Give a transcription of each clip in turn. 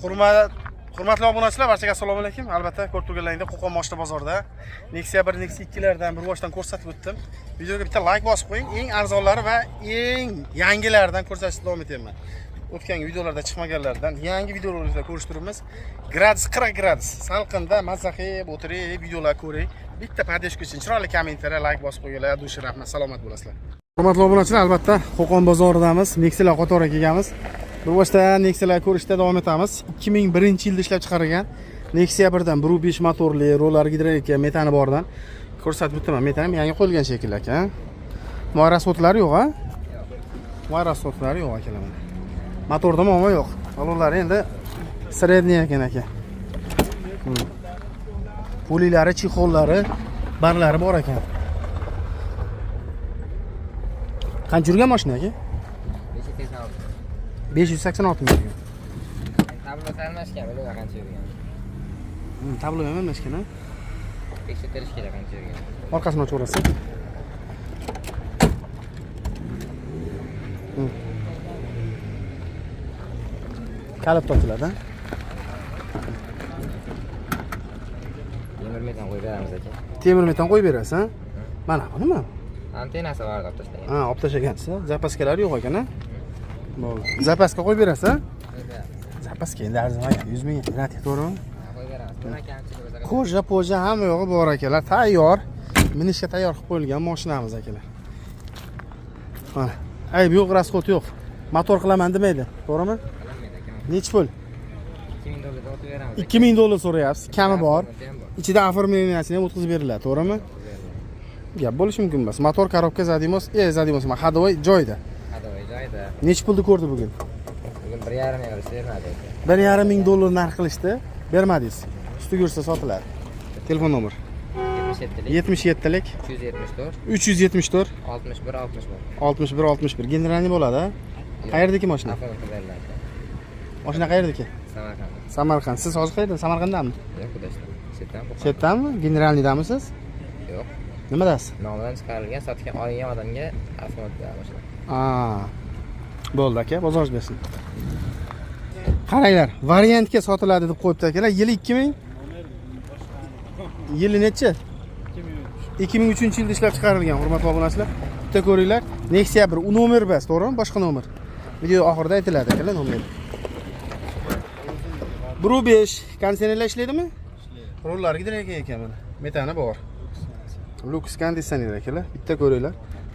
Hurmatli obunachilar, barchaga assalomu alaykum. Albatta, ko'rib turganlaringdek, Qo'qon moshina bozorida Nexia 1, Nexia 2 lardan bir boshdan ko'rsatib o'tdim. Videoga bitta like bosib qo'ying. Eng arzonlari va eng yangilaridan ko'rsatishda davom etyapman. O'tgan videolarda chiqmaganlardan yangi videolarda ko'rishtiramiz. Gradus 40 gradus. Salqinda mazza qilib o'tirib videolar ko'ring. Bitta поддержка uchun chiroyli kommentariya, like bosib qo'yinglar. Dushi rahmat, salomat bo'lasizlar. Hurmatli obunachilar, albatta Qo'qon bozoridamiz. Nexialar qatori kelganmiz. Bir boshdan Nexialar ko'rishda davom etamiz. 2001-yilda ishlab chiqarilgan Nexia 1dan 1.5 motorli, rollari gidrolika, metani bordan ko'rsatib o'taman. Metan ham yangi qo'yilgan shekilli aka. Moy расход lari yo'q, a? Moy расход lari yo'q akalar mana. Motorda muammo yo'q. Balonlari endi средний ekan aka. Pulilari, чехол lari, barlari bor ekan. Qancha yurgan mashina aka? 586. 586 ming yurgan. Tablo almashgan, bilmadim qancha yurgan. Tablo ham almashgan, a? Tekshirtirish kerak qancha yurgan. Orqasini ochib yuborasiz. Kalit ochiladi. Temir metan qo'yib beramiz aka. Temir metan qo'yib berasiz, ha? Mana bu nima? Antennasi bor, olib tashlagan. Ha, olib tashlagansiz. Запаска lari yo'q ekan, a? Bo'ldi. Запаска qo'yib berasiz, a? Qo'yib beramiz. Запаска endi arzimagan, 100 ming beradi, to'g'rimi? Ha, qo'yib beramiz. Nima kamchiligi bo'lsa qilib Koja, poja hamma yog'i bor akalar, tayyor. Minishga tayyor qilib qo'yilgan mashinamiz akalar. Mana, ayb yo'q, расход yo'q. Motor qilaman demaydi, to'g'rimi? qilinmaydi aka. Nechi pul? 2000 dollarga otib beramiz. aka. 2000 dollar so'rayapsiz, kami bor. Ham bor. Ichida оформление sini ham o'tkazib beriladi, to'g'rimi? Gap bo'lishi mumkin emas. Motor, коробка, задимос, задимос, ходовой joyida. Ходовой joyida. Nechi pulni ko'rdi bugun? Bugun 1,5 ming qilishdi, bermadi aka. 1,5 ming dollar narx qilishdi, bermadingiz. Ustiga yursa sotiladi. Telefon nomer 77lik 77lik 374 374 61 61. 61 61. Generalniy bo'ladi, a? Qayerdagi mashina? Afon qilib beriladi. Mashina qayerdagi? Samarqand. Samarqand. Siz hozir qayerdan? Samarqanddami? Yo'q, Xudashdan. Chetdan Qo'qon. Chetdanmi? Generalniydamisiz? Yo'q. Nimadasiz? Nomidan chiqarilgan, sotgan olingan odamga afon beradi mashina. Aa. Bo'ldi aka, bozoringiz bersin. Qaranglar, variantga sotiladi deb qo'yibdi akalar. Yili 2000 Yili nechi? 2003-yilda ishlab chiqarilgan, hurmatli obunachilar. Bitta ko'ringlar. Nexia 1 u nomer emas, to'g'rimi? Boshqa nomer. Video oxirida aytiladi akalar nomer. 1.5 konditsionerlar ishlaydimi? Rollari gidrolik ekan mana. Metani bor. Lux konditsioner akalar. Bitta ko'ringlar.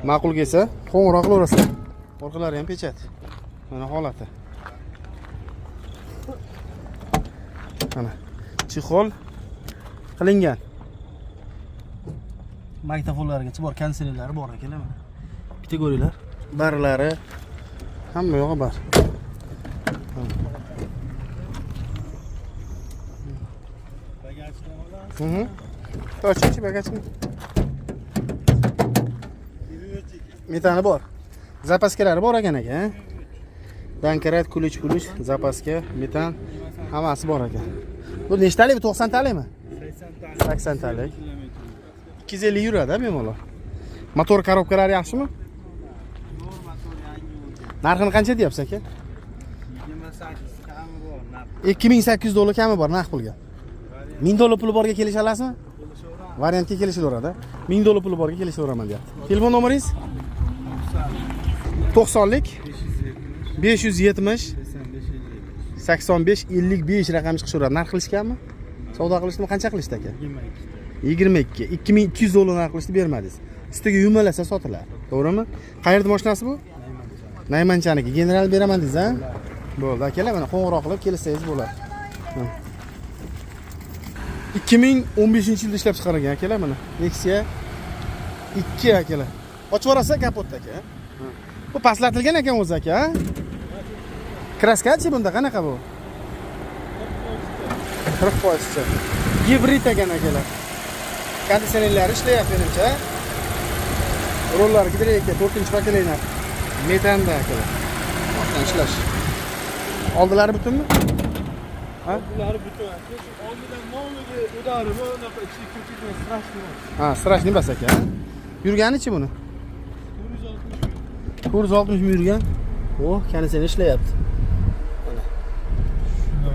Ma'qul kelsa, qo'ng'iroq qilaverasizlar. Orqalari ham pechat. Mana holati. Mana чехол qilingan. Magnitofonlargacha bor, konditsionerlari bor akalar mana. Bitta ko'ringlar. Barlari hamma yog'i bor. Ochingchi bagajni. Metani bor. Запаска lari bor ekan aka. Dankarat, kulich, pulich, запаска, metan hammasi bor ekan. Bu nechtalik? Bu 90 talikmi? 80 talik. 250 yuradi bemalol. Motor korobkalari yaxshimi? Narxini qancha deyapsiz aka? 28 kami bor narx. 2800 dollar kami bor naqd pulga. 1000 dollar puli borga kelisha olasizmi? Kelishaveramiz. Variantga kelishilaveradi. 1000 dollar puli borga kelishaveraman deyapti. Telefon nomeringiz? 90lik 570 570 85 55. 85 55 raqam chiqishaveradi. Narx qilishganmi? Savdo qilishdimi? Qancha qilishdi aka? 22. 22. 2200 dollar narx qilishdi, bermadingiz. Ustiga yumalasa sotiladi. To'g'rimi? Qayerda mashinasi bu? Naymanchaniki. General beraman dedingiz, a? Bo'ldi akalar, mana qo'ng'iroq qilib kelsangiz bo'ladi. 2015-yilda ishlab chiqarilgan akalar mana. Nexia 2 akalar. Ochib yuborasiz kapotni aka. Bu pastlatilgan ekan o'zi aka, a? Краска chi bunda qanaqa bu? 40%cha. Gibrid ekan akalar. Konditsionerlari ishlayapti menimcha. Rollari gidrolik 4-поколение. Metanda akalar. Mashina ishlash. Oldilari butunmi? Ha? Bular butun aka. Shu oldidan новый udari bor, unaqa ichiga kirib ketmas, страшный emas. Ha, страшный emas aka. Yurganichi buni? 460 ming. 460 ming yurgan. Oh, konditsioner ishlayapti.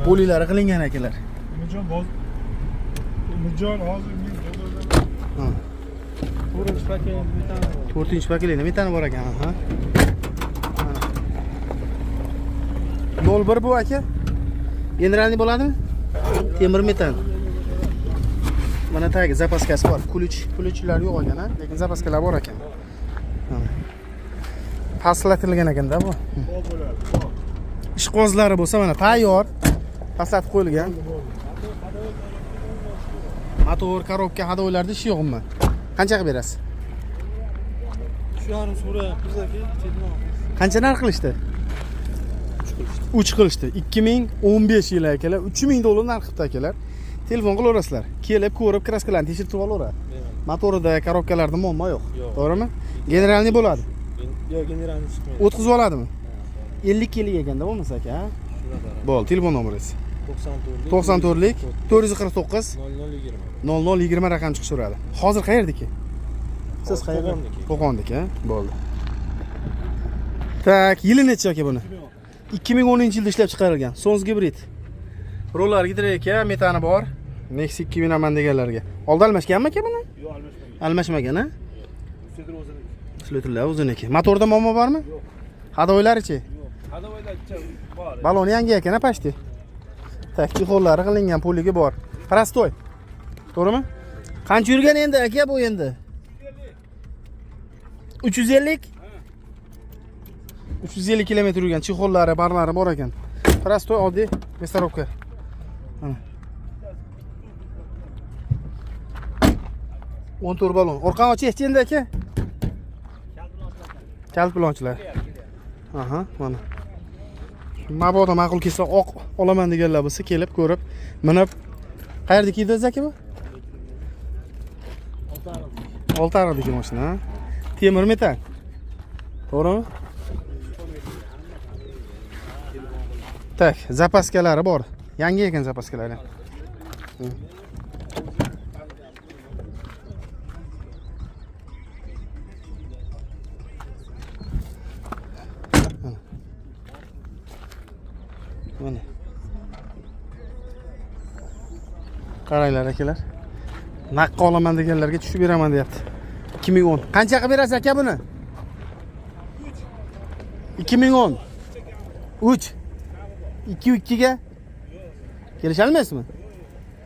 Poliklari qilingan akalar. Umidjon boz. Umidjon hozir men Ha. 4-chi paket metan. 4-chi paketda metani bor ekan, ha. Mana. 01 bu aka. Generalniy bo'ladimi? Temir metan. Mana tagi zapaskasi bor. Ключ, ключlar yo'q ekan, ha? Lekin zapaskalar bor ekan. Mana. Pastlatilgan ekanda bu. Bor bo'ladi. Bor. Ishqibozlari bo'lsa mana tayyor. Pastlatib qo'yilgan. Motor, korobka, ходовойlarda ish yo'q umuman. Qancha qilib berasiz? 3,5 so'rayapmiz aka, chetdan. Qancha narx qilishdi? 3 qilishdi. 2015 yili akalar, 3000 dollar narx qilibdi akalar. Telefon qilaverasizlar. Kelib ko'rib, kraskalarni tekshirib olaveradi. Motorida, korobkalarda muammo yo'q. Yo'q. To'g'rimi? Generalniy bo'ladi. Yo'q, generalniy chiqmaydi. O'tkazib oladimi? 50 kilo ekanda bo'lmasa aka, ha? Bo'ldi, telefon nomeringiz. 94 94lik 449 0020. 0020 raqam chiqishaveradi. Hozir qayerdiki? Siz Hozir qayerda? Qo'qonniki. Qo'qonniki, ha? Bo'ldi. Так, yili necha aka buni? 2010-yilda ishlab chiqarilgan. Sons gibrid. Rollar gidroeka, metani bor. Nexia 2 minaman deganlarga. Oldi almashganmi aka buni? Yo'q, almashmagan. Almashmagan, ha? Ustidir o'ziniki. Sluterlar o'ziniki. Motorda muammo bormi? Yo'q. Ходовойлarichi? Yo'q. Ходовойda bor. Baloni yangi ekan, почти. Так, чехолlari qilingan, puligi bor. Простой. To'g'rimi? Qancha yurgan endi aka bu endi? 350? 350 kilometr yurgan, чехолlari, barlari bor ekan. Простой, oddiy мясорубка. Mana. 14 balon. Orqani ochaychi endi aka. Kalit bilan ochiladi. Aha, mana. Mabodo ma'qul kelsa oq olaman deganlar bo'lsa kelib ko'rib, minib. Qayerdiki edi aka bu? Oltiariqdagi mashina, ha? Temir metan. To'g'rimi? Так, zapaskalari bor. Yangi ekan zapaskalari. Mana. Qaranglar akalar. Naqqa olaman deganlarga tushib beraman deyapti. 2010. Qancha qilib berasiz aka buni? 2010. 3. 2 2 ga kelisholmaysizmi?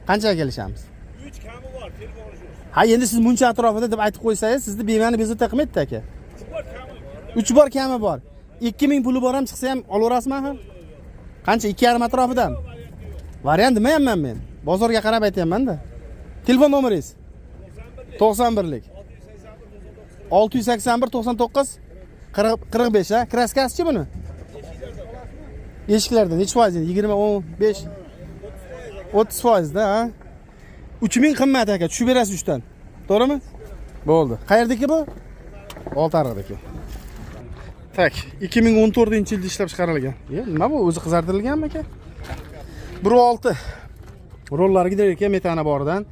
Qanchaga kelishamiz? 3 kami bor, telefon olishingiz. Ha, endi siz muncha atrofida deb aytib qo'ysangiz, sizni bema'ni bezovta qilmaydi aka. 3 bor kami. 3 bor kami bor. 2000 puli bor ham chiqsa ham olaverasizmi axir? Qancha? 2,5 atrofidami? Variant demayapman men. Bozorga qarab aytyapman-da. Telefon nomeringiz? 91lik. 681 99 40 45 ha? Kraskasichi buni? Eshiklarda nechi foiz endi? 20, 15, 30 foizda, ha? 3000 qimmat aka, tushib berasiz 3 dan. To'g'rimi? Bo'ldi. Qayerdiki bu? Oltiariqdiki. Так, 2014-yilda ishlab chiqarilgan. E, nima bu? O'zi qizartirilganmi aka? 1.6. Rollari gider metani boridan.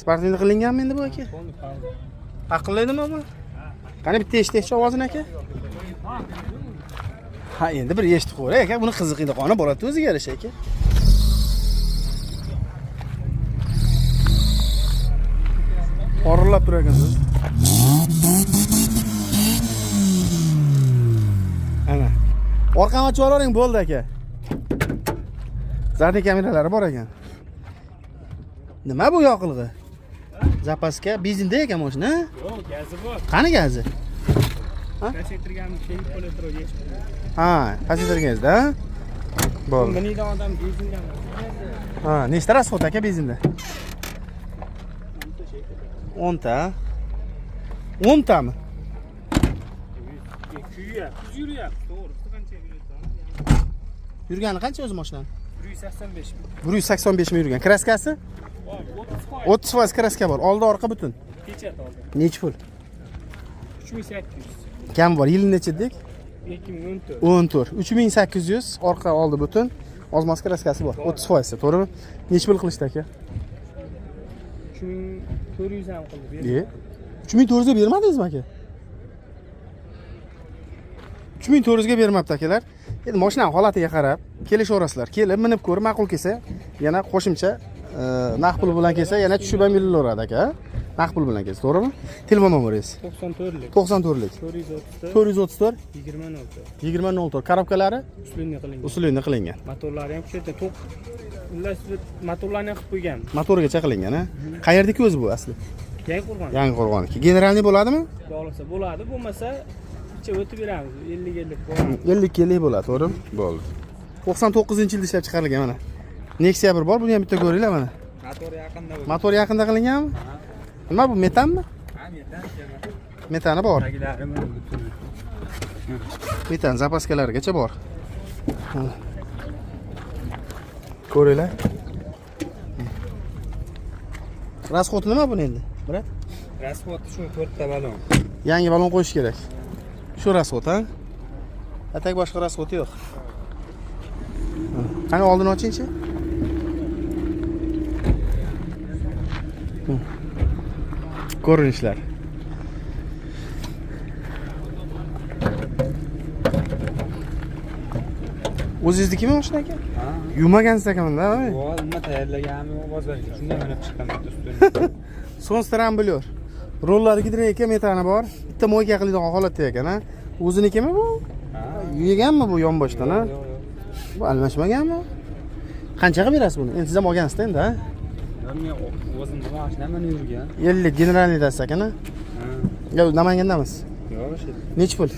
Спортивный qilinganmi endi bu aka? Aqlliydimi bu? Qani bitta eshitaychi ovozini aka. Ha, endi bir eshitib ko'ray aka, buni qiziq edi, qoni boradi o'ziga yarasha aka. Porillab turar ekansiz. Ana. Orqani ochib yuboring bo'ldi aka. Задний kameralari bor ekan. Nima bu yoqilg'i? Zapaska benzinda ekan mashina. Yo'q, gazi bor. Qani gazi? Pasaytirganni kelib qo'yib yechib. Ha, pasaytirganingizda. Bo'ldi. Miniydigan odam benzindan. Ha, nechta расход aka benzinda? 10 ta. 10 tami? Kuyyapti, yuryapti. To'g'risi qancha yuribdi? Yurgani qancha o'zi mashinani? 185 ming. 185 ming yurgan. Kraskasi? Bor, 30%. 30% kraska bor. Oldi orqa butun. Pechat oldi. Nechi pul? 3800. Kam bor. Yili necha dedik? 2014. 14. 3800 orqa oldi butun. Ozmoz kraskasi bor. 30%, to'g'rimi? Nechi pul qilishdi aka? 3400 ham qildi. E? 3400 ga bermadingizmi aka? 3400 ga bermabdi akalar. Endi mashinani holatiga qarab kelishaverasizlar. Kelib minib ko'rib, ma'qul kelsa, yana qo'shimcha naqd pul bilan kelsa, yana tushib ham yurilaveradi aka. Naqd pul bilan kelsa, to'g'rimi? Telefon nomeringiz? 94lik. 94lik. 434. 434. 2004. 2004. Korobkalari Usulini qilingan. Usulini qilingan. Motorlari ham kuchaytirgan. To'q xullas, motorlarni ham qilib qo'ygan. Motorigacha qilingan, ha? Qayerdiki o'zi bu asli? Yangi qo'rg'on. Yangi Qo'rg'onniki. Генеральный bo'ladimi? Xudo xohlasa bo'ladi, bo'lmasa icha o'tib beramiz. 50 50 bo'ladi. 50 50 bo'ladi, to'g'rimi? Bo'ldi. 99-yilda ishlab chiqarilgan mana. Nexia bir bor, buni ham bitta ko'ringlar mana. Motor yaqinda bo'ldi. Motor yaqinda qilinganmi? Nima bu, metanmi? Ha, metan. Metani bor. Taglari mana butun. Metan запаска larigacha bor. Mana. Ko'ringlar. Расход nima buni endi? Брат? Расход shu to'rtta balon. Yangi balon qo'yish kerak. Shu расход, ha? А так boshqa расход i yo'q. Qani, oldini ochingchi. Ko'rinishlar. O'zingiznikimi mashina aka? Ha. Yuvmagansiz ekanmanda. Voy, nima tayyorlaganmi bozorga. Shunda minib chiqqan bitta ustuni. So'ng трамблёр. Rollari gidroeka, metani bor. Bitta мойка qiladigan holatda ekan, ha? O'zinikimi bu? Ha. Yeganmi bu yonboshdan, ha? Yo'q, yo'q. Bu almashmaganmi? Qanchaga berasiz buni? Endi siz ham olgansizda endi, ha? Men o'zim mashinam mana yurgan. 50 генеральный dasiz ekan, ha? Ha. Yo, Namangandamiz. Yo'q, shu. Nechi pul?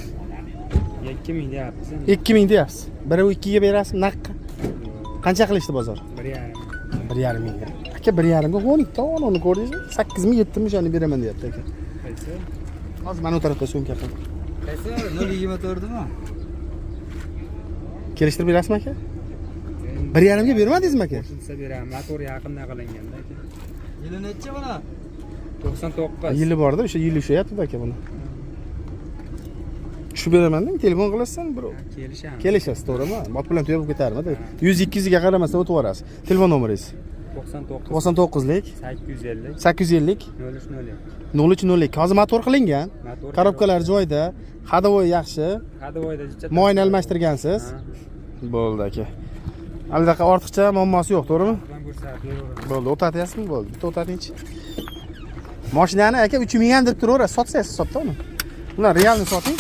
2000 deyapmiz endi. 2000 deyapsiz. Biri 2 ga berasizmi naqqa? Qancha qilishdi bozor? 1,5. 1,5 mingga. Aka, 1,5 ga 12 ta uni ko'rdingizmi? 8 ming, 7 ming o'shani beraman deyapti aka. Qaysi? Hozir mana u tarafda sumka qil. Qaysi? 0.24mi? Kelishtirib berasizmi aka? 1,5 ga bermadingizmi aka? Qo'shilsa beraman. Motor yaqinda qilinganda aka. Yili nechi buni? 99. Yili borda, o'sha yili ushlayapti aka buni. Tushib beraman deng, telefon qilasan bir Kelishamiz. Kelishasiz, to'g'rimi? Bot bilan tuya bo'lib ketarmidi? 100 200 ga qaramasdan o'tib yuborasiz. Telefon nomeringiz? 99. 99lik 850. 850. 0302. 0302. Hozir motor qilingan. Motor. Korobkalar joyida, ходовой yaxshi. Ходовой da jicha. Moyni almashtirgansiz. Ha. Bo'ldi aka. Anaqa ortiqcha muammosi yo'q, to'g'rimi? Bilan ko'rsatib beraveramiz. Bo'ldi, o'tatyapsizmi? Bo'ldi. Bitta o'tatingchi. Mashinani aka 3000 ham deb turaverasiz, sotsangiz hisobda uni. Ular реальный soting.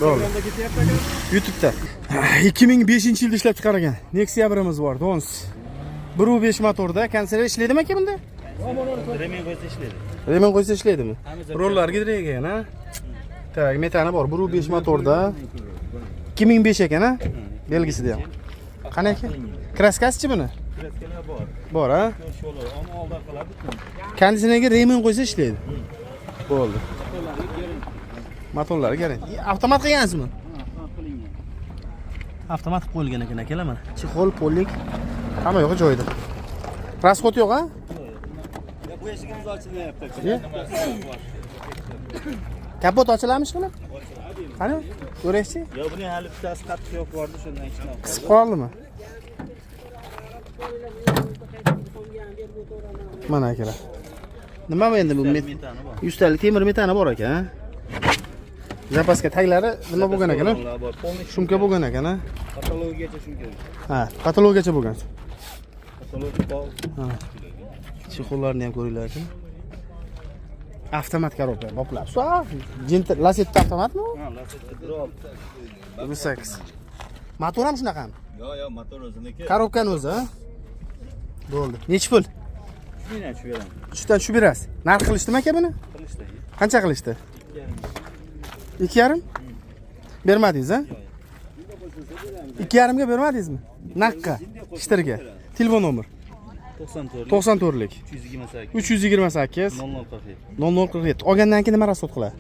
Bo'ldi. YouTube'da. 2005-yilda ishlab chiqarilgan Nexia birimiz bor, Dons. 1.5 motorda, konditsioner ishlaydimi aka bunda? Remen qo'ysa ishlaydi. Remen qo'ysa ishlaydimi? Rollar gidrogen, ha? Так, metani bor, 1.5 motorda. 2005 ekan, ha? Belgisida ham. Qani aka? Краска sichi buni? Краска lar bor. Bor, ha? Ko'rish bo'ladi. Uni oldi qiladi. Konditsionerga remen qo'ysa ishlaydi. Bo'ldi. Motorlari garantiya. Avtomat qilgansizmi? Avtomat qilib qo'yilgan ekan akalar mana. Чехол, полик hamma yo'g'i joyida. Расход yo'q, ha? Bu eshigimiz ochilmayapti. Ye? Kapot ochiladimi ishqilib? Qani? Ko'raychi. Yo, buni hali bittasi qattiq yo'q bordi, shundan ichdan. Qisib qoldimi? Mana akalar. Nima bu endi bu? Metani bor. Yuztalik temir metani bor ekan, ha? Запаска taglari nima bo'lgan ekan, ha? Bor. Полный Шумка bo'lgan ekan, ha? Patologiyacha шумка. Ha, patologiyacha bo'lgan. Patologiya bor. Чехол larni ham ko'ringlar aka. Avtomat коробка, boplab. Su, Jenta Lacetti avtomatmi u? Ha, Lacetti 1.6. 1.8. Motor ham shunaqami? Yo'q, motor o'ziniki. Коробка ni o'zi, ha? Bo'ldi. Nechi pul? Shundan tushib beraman. Uchdan tushib berasiz. Narx qilishdimi aka buni? Qilishdi. Qancha qilishdi? 2,5? Bermadingiz, a? 2,5 ga bermadingizmi? Naqqa. Ishtirga. Telefon nomer 94 94lik 328 328 0047. 0047. Olgandan keyin nima расход qiladi?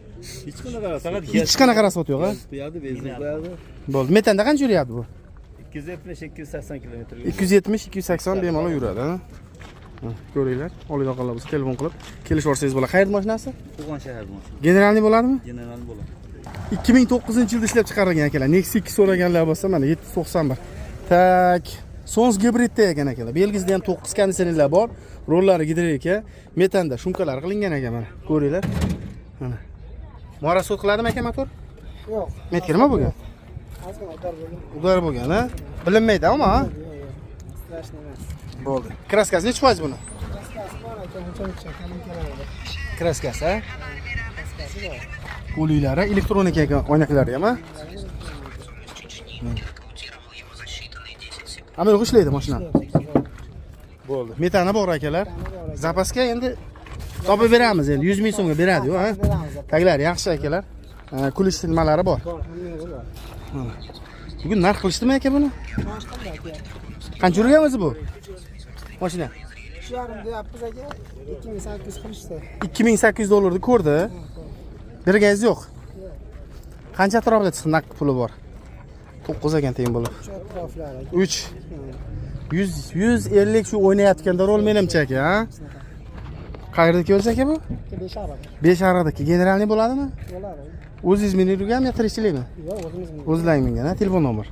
Hech qanaqa faqat Hech qanaqa расход yo'q, a? Qo'yadi, benzin qo'yadi. Bo'ldi. Metanda qancha yuryapti bu? 270 280 kilometr. 270 280 bemalol yuradi, a? Ha, ko'ringlar, oladiganlar bo'lsa telefon qilib kelishib olsangiz bo'ladi. Qayerda mashinasi? Qo'qon shahar mashina. Генеральный bo'ladimi? General bo'ladi. 2009-yilda ishlab chiqarilgan akalar. Nexia 2 so'raganlar bo'lsa, mana 791. Так. Sons gibridda ekan akalar. Belgisida ham 9 konditsionerlar bor. Rollari gidroika, metanda шумка lar qilingan ekan mana. Ko'ringlar. Mana. Морозход qiladimi aka motor? Yo'q. Метка nima bo'lgan? Ozgina удар bo'lgan. Удар bo'lgan, ha? Bilinmaydi ammo, ha? Страшно emas. Bo'ldi. Краска si nechi foiz buni? Краска si bor aka, uncha-muncha коленка lari bor. Краска si, ha? Краска si bor. Qo'liklari elektronika ekan, oynaklari ham, ha? Hamma yo'q ishlaydi mashina. Bo'ldi. Metani bor akalar. Запаска endi topib beramiz endi 100 ming so'mga beradi-yu, ha? Beramiz. Taglari yaxshi akalar. Ha, Ключ nimalari bor. Bor, hamma yo'g'i bor. Bugun narx qilishdimi aka buni? Maosh qanday aka? Qancha yurgan o'zi bu? Mashina. 3,5 deyapmiz aka, 2800 qilishdi. 2800 dollarni ko'rdi. Berganingiz yo'q. Qancha atrofida chiqdi naqd puli bor? 9 ekan teng bo'lib. Shu atroflar aka. 3 100 150 shu o'ynayotganda rol menimcha aka, ha? Qayerdaki o'zi aka bu? 5 arab. 5 aradagi генеральный bo'ladimi? Bo'ladi. O'zingiz minib yurganmi yo tirikchilikmi? Yo'q, o'zimiz mindik. O'zlaring mingan, ha? Telefon nomer.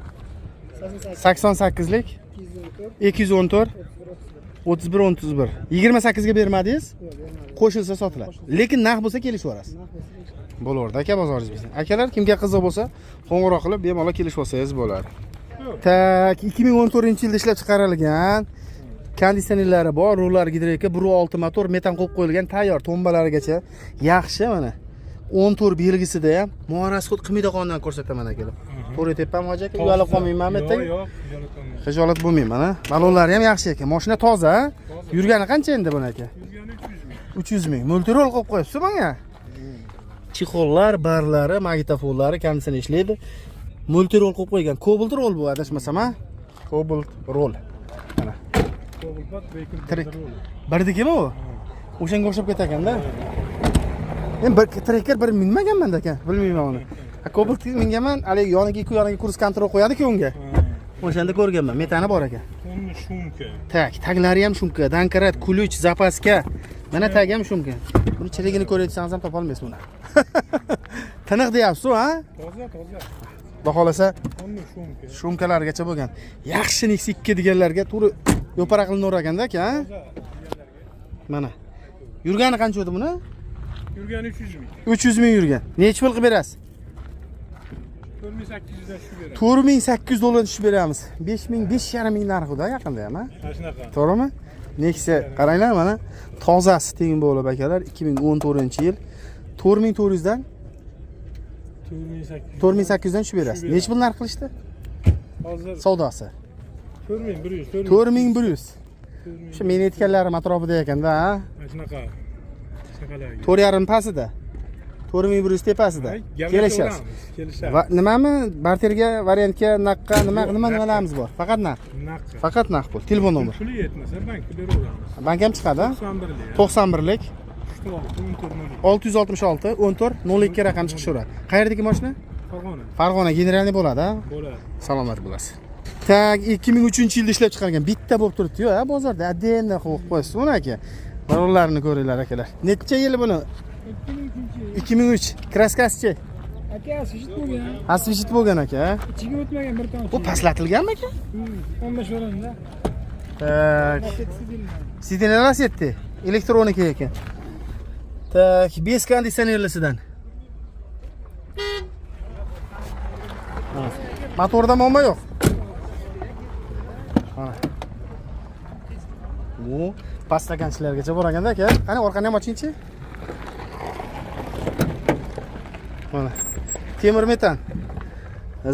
88 88lik 214 214 31 31. 28 ga bermadingiz? Yo'q, bermadik. Qo'shilsa sotiladi. Lekin narx bo'lsa kelishib yuborasiz. Narx bo'lsa Bo'laverdi aka, bozoringiz bo'lsin. Akalar, kimga qiziq bo'lsa, qo'ng'iroq qilib bemalol kelishib olsangiz bo'ladi. Так, 2014-yilda ishlab chiqarilgan. Konditsionerlari bor, rullar gidroika, 1.6 motor, metan qo'yib qo'yilgan, tayyor tombalarigacha. Yaxshi mana. 14 belgisida ham морозход qilmaydigandan ko'rsataman akalar. To'g'ri aytyapmanmi hoji aka? Uyalib qolmaymanmi ertaga? Yo'q, uyalib qolmayman. Xijolat bo'lmayman, ha? Balonlari ham yaxshi ekan. Mashina toza, ha? Yurgani qancha endi buni aka? Yurgani 300 ming. 300 ming. Мультируль qo'yib qo'yibsiz bunga. Чехол lar, barlari, magnitofonlari, konditsioner ishlaydi. Мультируль qo'yib qo'ygan. Cobalt rol bu adashmasam, ha? Cobalt rol. Mana. Trek. Birdikimi u? O'shanga o'xshab ketar ekanda. Men bir Tracker bir minmaganman aka, bilmayman uni. Ha, Cobalt minganman, haligi yoniga ikki yoniga круиз-контроль qo'yadi-ku unga. O'shanda ko'rganman. Metani bor ekan. Полный шумка. Так, taglari ham шумка, домкрат, ключ, запаска. Mana tagi ham шумка. Buni chirigini ko'rayotsangiz ham topolmaysiz buni. Tiniq deyapsiz, ha? Toza, toza. Xudo xohlasa Полный шумка. шумка largacha bo'lgan. Yaxshi Nexia 2 deganlarga to'g'ri yo'para qilinaver ekanda aka, ha? Mana. Yurgani qancha edi buni? Yurgani 300 ming. 300 ming yurgan. Nechi pul qilib berasiz? 4800 dan shu beradi. 4800 dollar tushib beramiz. 5000, 5,5 ming narxida yaqinda ham, ha? Mana shunaqa. To'g'rimi? Nexia qaranglar mana tozasi teng bo'lib akalar 2014-yil 4400 dan 4800. 4800 dan tushib berasiz. Tushib Nechi pul narx qilishdi? Hozir Savdosi. 4100, 4100. 4100. Shu men aytganlarim atrofida ekanda, ha? Mana shunaqa. Shunaqalarga. 4,5 pastida. 4100 tepasida. Kelishasiz. Kelishamiz. Va nimami? Barterga, variantga, naqqa nima nima nimalarimiz bor? Faqat narx. Naqd. Faqat naqd pul. Telefon nomer. Puli yetmasa bankka beraveramiz. Bank ham chiqadi, ha? 91lik. 91lik 14 02. 666 14 02 raqam chiqishaveradi. Qayerdagi mashina? Farg'ona. Farg'ona генеральный bo'ladi, ha? Bo'ladi. Salomat bo'lasiz. Так, 2003-yilda ishlab chiqargan bitta bo'lib turibdi-yu, ha, bozorda отдельно qo'yib qo'yasiz uni aka. Rollarini ko'ringlar akalar. Necha yil buni? 2003. Краска sichi? Aka, освежить bo'lgan. Освежить bo'lgan aka. ha? Ichiga o'tmagan bir tomchi. Bu pastlatilganmi aka? 15 o'rinda. Так. Сиденье Lacetti. Elektronika ekan. Так, без konditsionerlisidan. Ha. Motorda muammo yo'q. Mana. Bu pastlaganchilargacha bor ekanda aka. Qani orqani ham ochingchi. Mana. Temir metan.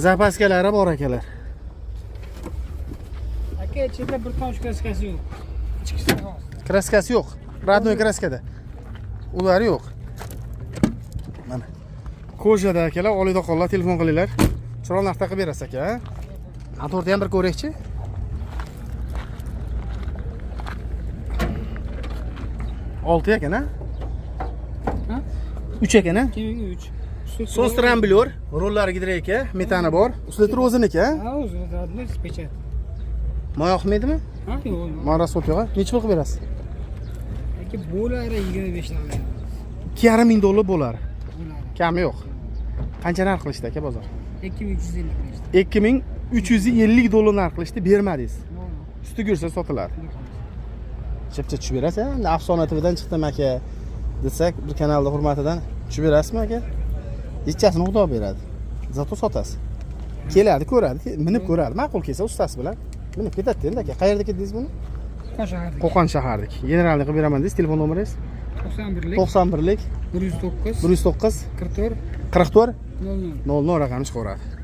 Запаска lari bor akalar. Aka, ichida bir tomchi краска si yo'q. Ichkisi xos. Краска si yo'q. Родной краска da. Ular yo'q. Mana. Кожа da akalar, oliyda qollar, telefon qilinglar. Chiroyli narxda qilib berasiz aka, ha? Motorni ham bir ko'raylikchi. Olti ekan, ha? Ha? 3 ekan, ha? 2003. Sos трамблёр, rollari gidroika, metani bor. Усилитель o'ziniki, ha? Ha, o'zini родной печать. Moy oqmaydimi? Ha, yo'q. yo'q. Moy расход yo'q, ha? Nechi pul qilib berasiz? Aka, bo'lari 25 dan beramiz. 2,5 ming dollar bo'lar. Bo'lari. Kami yo'q. Qancha narx qilishdi aka bozor? 2350 qilishdi. 2350 dollar narx qilishdi, bermadingiz. Suti yursa sotiladi. Chipcha tushib berasiz, endi Afsona TVdan chiqdim aka desak, bir kanalda hurmatidan tushib berasizmi aka? Nechasini xudo beradi. Зато sotasiz. Keladi, ko'radi, minib ko'radi. Ma'qul kelsa ustasi bilan minib ketadi endi aka. Qayerda ketdingiz buni? Qo'qon shaharlik. Qo'qon shaharlik. Генеральный qilib beraman deysiz, telefon nomeringiz? 91lik 91lik 109 109 44 44 00. 00 raqami chiqaveradi.